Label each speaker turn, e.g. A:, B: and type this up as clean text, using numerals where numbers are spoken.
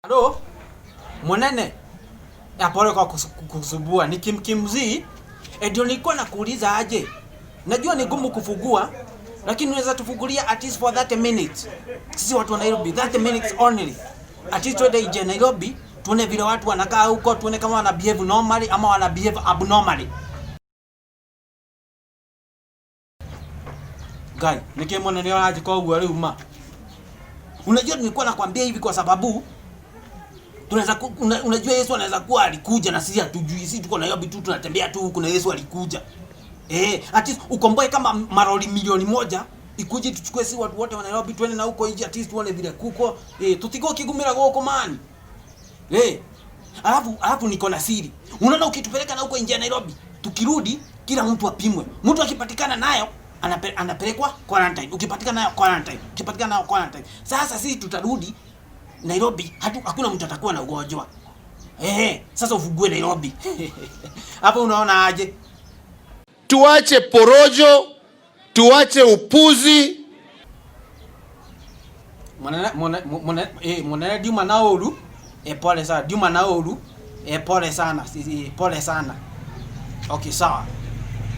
A: Halo? Mwanene. Ya pole kwa kusumbua. Ni kimkimzii. E, ndio nilikuwa nakuuliza aje. Najua ni gumu kufugua, lakini unaweza tufugulia at least for 30 minutes. Sisi watu wa Nairobi, 30 minutes only. At least twende nje Nairobi, tuone vile watu wanakaa huko, tuone kama wana behave normally ama wana behave abnormally. Guy, nikimwona ni aje kwa uguo rĩu ma. Unajua nilikuwa nakwambia hivi kwa sababu tunaweza unajua Yesu anaweza kuwa alikuja na sisi hatujui. Sisi tuko Nairobi tu tunatembea tu huku na Yesu alikuja. At least ukomboe kama maroli 1,000,000 ikuje tuchukue si watu wote wa Nairobi twende na huko nje at least tuone vile kuko. Tutiko kigumira goko man. Alafu niko na siri. Unaona ukitupeleka na huko nje ya Nairobi, tukirudi kila mtu apimwe. Mtu akipatikana nayo anapelekwa quarantine. Ukipatikana nayo quarantine. Ukipatikana nayo quarantine. Sasa sisi tutarudi Nairobi, hakuna mtu atakuwa na ugonjwa. Sasa ufungue Nairobi. Hapo unaona aje?
B: Tuache porojo, tuache upuzi.
A: Mwanene Juma Naoru. Pole sana. Juma Naoru. Pole sana. Sisi pole sana. Okay, sawa.